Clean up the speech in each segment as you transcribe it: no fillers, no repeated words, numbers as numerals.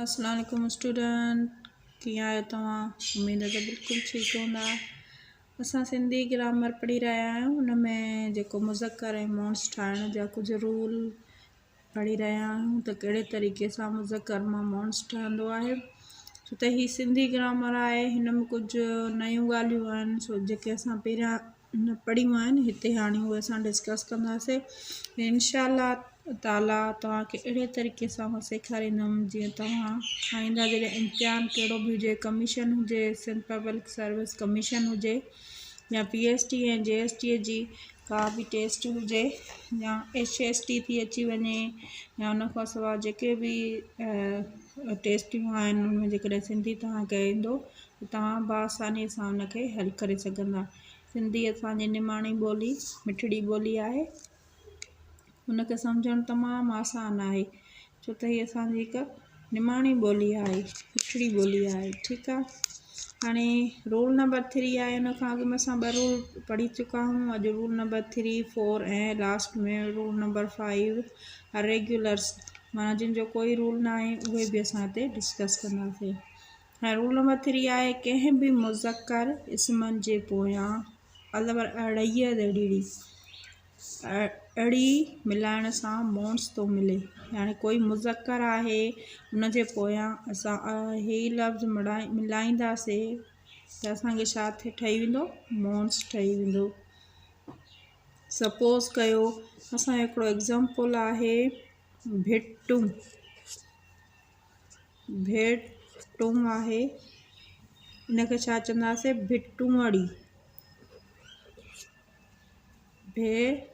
السلام عليڪم اسٽوڊنٽ ڪيئن آهيو توهان اميد ته بلڪل ٺيڪ هوندا اسان سنڌي گرامر پڙهي رهيا آهيون ان ۾ جيڪو مذڪر ۽ مونث ٺاهڻ جا ڪجهه رول پڙهي رهيا آهيون ته ڪهڙي طريقي سان مذڪر مان مونث ٺهندو آهي ڇو ته هي سنڌي گرامر آهي هن ۾ ڪجهه نيون ڳالهيون آهن سو جيڪي اسان پهريان نه پڙهيون آهن هتي هاڻي اهي اسان ڊسڪس ڪنداسين انشاء الله تعاليٰ توهان کي اهڙي طريقي سان مان سيکاريندم جيئن توهان آئنده جڏهن امتحان ڪهڙو به هجي ڪميشن هجي سنڌ پبلڪ سروس ڪميشن هجي يا P S T ۽ G S T جي ڪا به ٽيسٽ هجي يا ايڇ ايس ٽي ٿي اچي وڃي يا ان کان سواءِ جيڪي به ٽيسٽيون آهن ان ۾ جيڪڏهن سنڌي توهان کي ايندو ته توهان بآساني سان ان کي حل ڪري سگهندا. سنڌي اسان جي نماڻي ٻولي، مٺڙي ٻولي آهي. ان کي سمجهڻ تمام آسان آهي، ڇو ته هي اسان جي هڪ نماڻي ٻولي آهي، مٺڙي ٻولي آهي، ٺيڪ آهي. هاڻي رول نمبر ٿري آهي ان کان اڳ ۾ اسان ٻه رول پڙهي چڪا آهيون اڄ rule number three, four ۽ last ۾ rule number five regulars معنيٰ جن جو ڪوئي رول نه آهي اهي به اسان هتي ڊسڪس ڪنداسين. ۽ رول نمبر ٿري آهي ڪنهن به مذڪر اسمن جي پويان البر اڙيء ڙي اڙي ملائڻ سان مونث ٿو ملي يعني ڪوئي مذڪر آهي ان جي پويان اسان هي لفظ ملائينداسي ته اسان کي ڇا ٺهي ويندو مونث ٺهي ويندو سپوز ڪيو اسان جو هڪڙو ايگزامپل آهي ڀٽون ڀيٽون آهي ان کي ڇا چونداسين ڀٽونئڙي ڀيٽونئڙي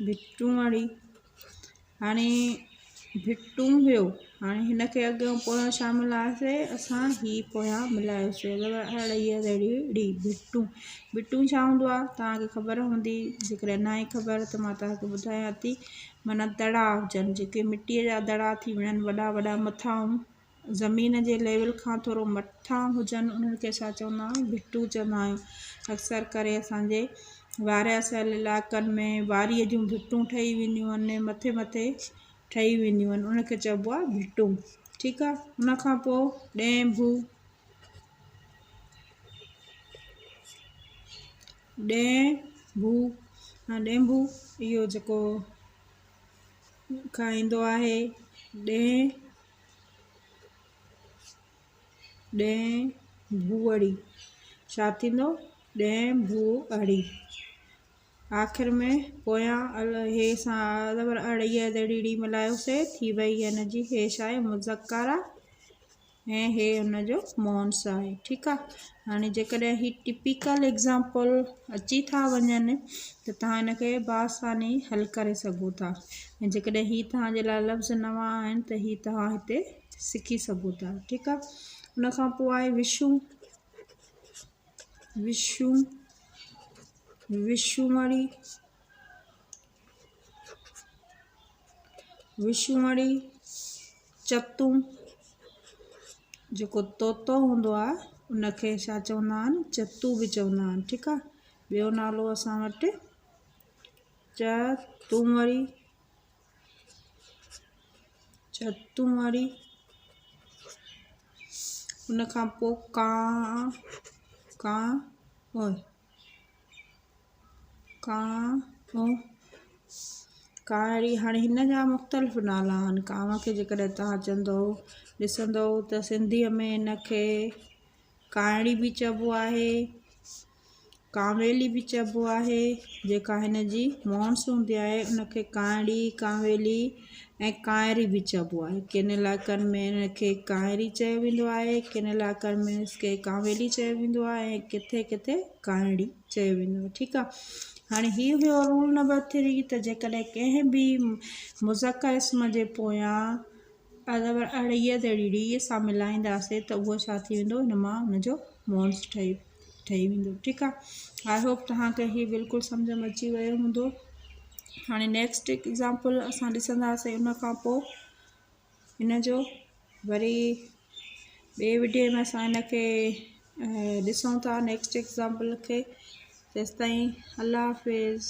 ڀٽونئڙي هاڻي ڀٽون هيو هاڻي هن کي اڳيان پويان ڇا ملايوسين اسان هي پويان ملايوسين ڀٽون ڀٽون ڇا هوندو آهي توهان کي خبر هوندي جيڪڏهن ناهي خبر ته مان توهان کي ٻڌايان ٿي معنيٰ دڙا هجن جيڪي مٽيء جا دڙا ٿي وڃن وڏا وڏا مٿان زمين جي ليول کان ٿورو مٿان هجن انهن کي ڇا چوندا آهيون ڀٽون چوندا آهيون اڪثر ڪري اسانجي وارياسيل علائقن ۾ واريء جون ڀٽون ٺهي وينديون آهن مٿي مٿي ٺهي وينديون آهن ان کي چئبو آهي ڀٽون ٺيڪ آهي ان کان پوء ڏينڀو ڏينڀو ڏينڀو اهو جيڪو کائيندو آهي ڏين ڏينڀوئڙي ڇا ٿيندو ڏينڀوئڙي آخر ۾ پويان هي سان اڙي ڙي ملايوسي ٿي وئي هن جي هي ڇا آهي مذڪر آهي ۽ هي ان جو مونث آهي ٺيڪ آ هاڻي جيڪڏهن هي ٽپيڪل ايگزامپل اچي ٿا وڃن ته توهان ان کي بآساني حل ڪري سگهو ٿا ۽ جيڪڏهن هي توهان جي لاء لفظ نوان آهن ته هي توهان هتي سکي سگهو ٿا ٺيڪ آ ان کان پوء آهي وشو وشو وشومڙي وشومڙي چتون جيڪو طوطو هوندو آهي ان کي ڇا چوندا آهن چتون به چوندا آهن ٺيڪ آهي ٻيو نالو اسان وٽ چتونئڙي چتونئڙي ان کان پوءِ ڪانءُ ڪانءُ ڪانءُ ڪانئڙي هاڻي هن جا مختلف نالا آهن ڪانءُ کي جيڪڏهن توهان چوندؤ ڏسندؤ ته سنڌيءَ ۾ هن کي ڪانئڙي به چئبو آهي ڪانويلي به چئبو آهي جيڪا هن جي مونس هوندي آهي ان کي ڪانئڙي ڪانويلي ۽ ڪانئري به چئبو آهي. ڪن علائقن ۾ ان کي ڪانئري چيو ويندو آهي، ڪن علائقن ۾ اس کي ڪانويلي چيو ويندو آهي ۽ ڪٿي ڪٿي ڪانئڙي چيو ويندو آهي. ٺيڪ آهي. هاڻي هي هيو رول نمبر ٿري ته جيڪڏهن ڪنهن به مذڪر اسم جي پويان ازبر اڙيء جهڙي ڙي سان ملائينداسين ته اهو ڇا ٿي ويندو ان مان ان جو مونث ٺهي ٺهي ويندو ٺيڪ آهي. I hope توهان کي هي بلڪل سمجهه ۾ اچي ويو هوندو. هاڻي نيڪسٽ ايگزامپل اسان ڏسنداسين ان کان پوء ان جو وري ٻئي وڊيو ۾ اسان ان کي ڏسون ٿا نيڪسٽ ايگزامپل کي تيستائين الله حافظ.